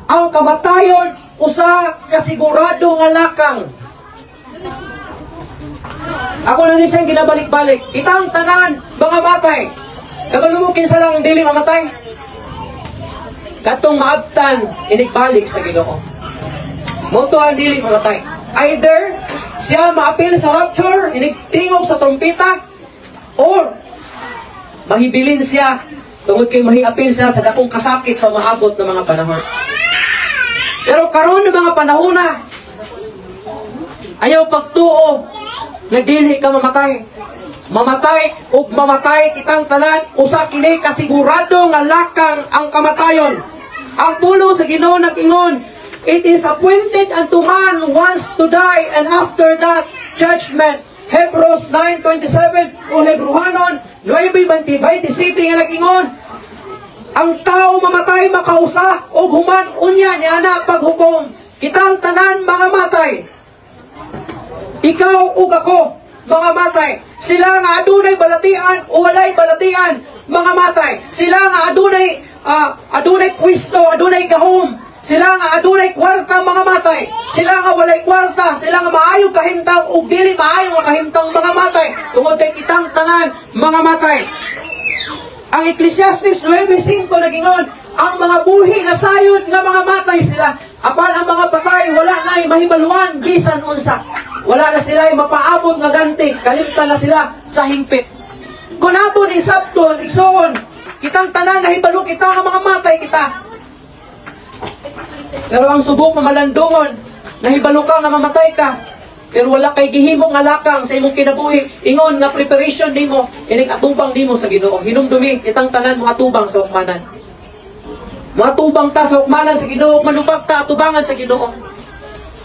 Ang kamatayon usa ka sigurado nga lakang. Ako na ni siyang ginabalik-balik. Kitang tanan, mga matay. Kabalo mo kinsa lang dili mamatay? Katong maabtan, inigbalik sa Ginoo. Mao to ang dili mamatay. Either siya maapil sa rapture, inigtingog sa trompeta, or mahibilin siya tungod kay mahiapil siya sa dakong kasakit sa maabot na mga panahon. Pero karon ng mga panahon na, ayaw pagtuo na dili ka mamatay. Mamatay ug mamatay kitang tanan, usa kini kasigurado nga lakang ang kamatayon. Ang pulong sa Ginoo nag-ingon, "It is appointed unto man once to die and after that judgment." Hebrews 9:27 o Hebrohanon 9:27 nga nag-ingon, ang tao mamatay makausa og human unya ni ana paghukom. Kitang tanan mga matay. Ikaw ug ako, mga matay. Sila nga adunay balatian o walay balatian, mga matay. Sila nga adunay pwesto, adunay gahom. Sila nga adunay kwarta, mga matay. Sila nga walay kwarta, sila nga maayong kahimtang ug dili maayo nga kahimtang, mga matay. Tungod kay kitang tanan mga matay. Ang Ecclesiastes 9:5 nagingon, ang mga buhi na sayod nga mga matay sila. Apan ang mga patay, wala na mahibaluan bisan unsa. Wala na sila mapaabot nga ganti, kalimtan na sila sa hingpit. Kung ato ni sabton, igsoon, kitang tanan nahibalo kita nga mga matay kita. Pero ang subong mamalandungon, nahibalo ka nga mamatay ka, pero wala kay gihimo nga lakang sa imong kinabuhi, ingon nga preparation nimo, ining atubang nimo sa Ginoo. Hinumdumi, kitang tanan mo atubang sa hukmanan. Moatubang ta sa hukmanan sa Ginoo, manubag ta atubangan sa Ginoo.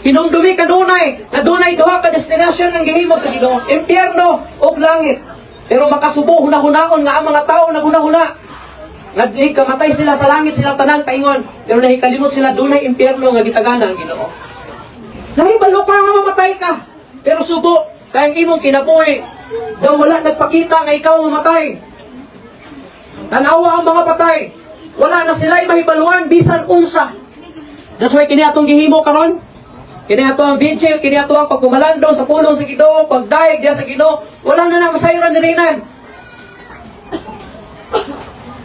Hinumdumi kanunay, na dunay duha ka destinasyon ang gihimo sa Ginoo, impyerno ug langit. Pero makasubo hunahunahon nga ang mga tao naghunahuna nga di kamatay sila, sa langit sila tanan paingon, pero nahikalimot sila dunay impyerno nga gitagana ang Ginoo. Nahibalo ka nga mamatay ka, pero subo kay ang imong kinabuhi daw wala nagpakita nga ikaw mamatay. Tanawa ang mga patay, wala na sila mahibaluan bisan unsa. That's why kini atong gihimo karon. Kini ato ang vigil, kini ato ang pagpumalando sa pulong sa Ginoo, pagdayeg diya sa Ginoo, wala na nang masayran ni Rinan.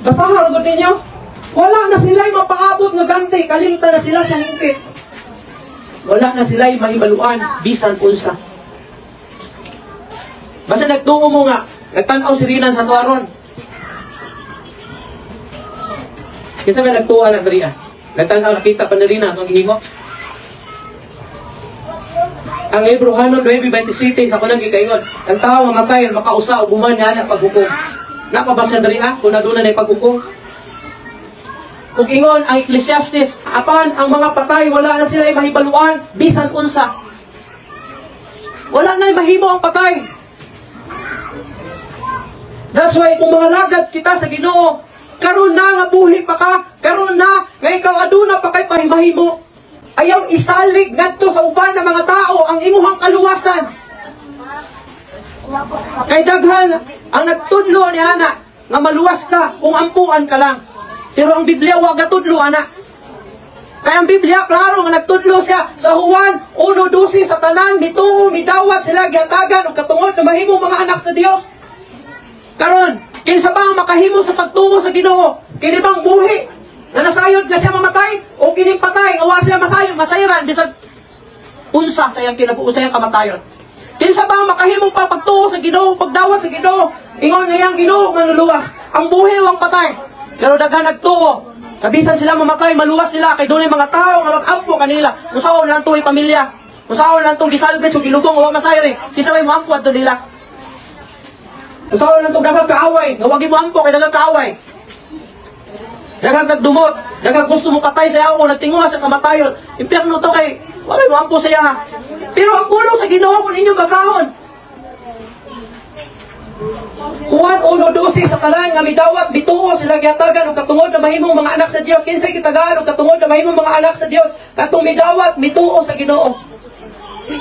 Basahan gud ninyo. Wala na sila mapaabot nga ganti, kalimtan na sila sa hingpit. Wala na sila mahibaluan bisan unsa. Basta nagtuo mo nga, nagtan-aw si Rinan sa tuaron. Kinsa may nagtuo na diri ah? Nagtan-aw, nakita pa ni Rinan ang gihimo. Ang Hebrohanon 9:27 sa kunang gikaingon, ang tao mamatay makausa og human niya na paghukom. Napa ba siya diri ah kung aduna na paghukom? Ug ingon ang Ecclesiastes, apan ang mga patay wala na sila mahibaluan bisan unsa. Wala na mahimo ang patay. That's why kung mga lagad kita sa Ginoo, karon na nga buhi pa ka, karon na nga ikaw aduna pa kay pahimahimo. Ayaw isalig ngadto sa uban ng mga tao ang imuhang kaluwasan. Kay daghan ang nagtudlo ni ana nga maluwas ka kung ampuan ka lang. Pero ang Biblia wa gatudlo ana. Kay ang Biblia klaro nga nagtudlo siya sa Juan 1:12, sa tanan mituo midawat sila gihatagan og katungod na mahimo mga anak sa Dios. Karon, kinsa ba ang makahimo sa pagtuo sa Ginoo? Kini bang buhi na nasayod na siya mamatay o kining patay nga wa siya masayod masayran bisag unsa sa iyang kinabuhi, sa iyang kamatayon? Kinsa ba ang makahimo pa pagtuo sa Ginoo, pagdawat sa Ginoo, ingon nga iyang Ginoo manluluwas? Ang buhi o ang patay? Pero daghan nagtuo, kabisan sila mamatay, maluwas sila kay dunay mga tao nga mag-ampo kanila. Unsaon lang tuoy pamilya? Unsaon lang tong gisalvage ug gilubong wa masayod eh? Kinsa may moampo adto nila? Unsaon lang tong daghang kaaway nga wag mo ampo kay daghang kaaway? Daghang nagdumot, daghang gusto mo patay sa yawo, nagtinguha sa kamatayon. Impyerno to kay wala mo ampo sa iya. Pero ang pulong sa Ginoo kung inyong basahon, Juan 1:12, sa tanan nga midawat mituo sila gihatagan og katungod na mahimong mga anak sa Dios. Kinsay gitagaan og katungod na mahimong mga anak sa Dios? Katong midawat mituo sa Ginoo.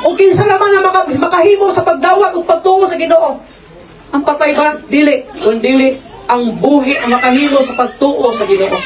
O kinsa naman ang makahimo sa pagdawat ug pagtuo sa Ginoo? Ang patay ba? Dili. Kun dili ang buhi ang makahimo sa pagtuo sa Ginoo.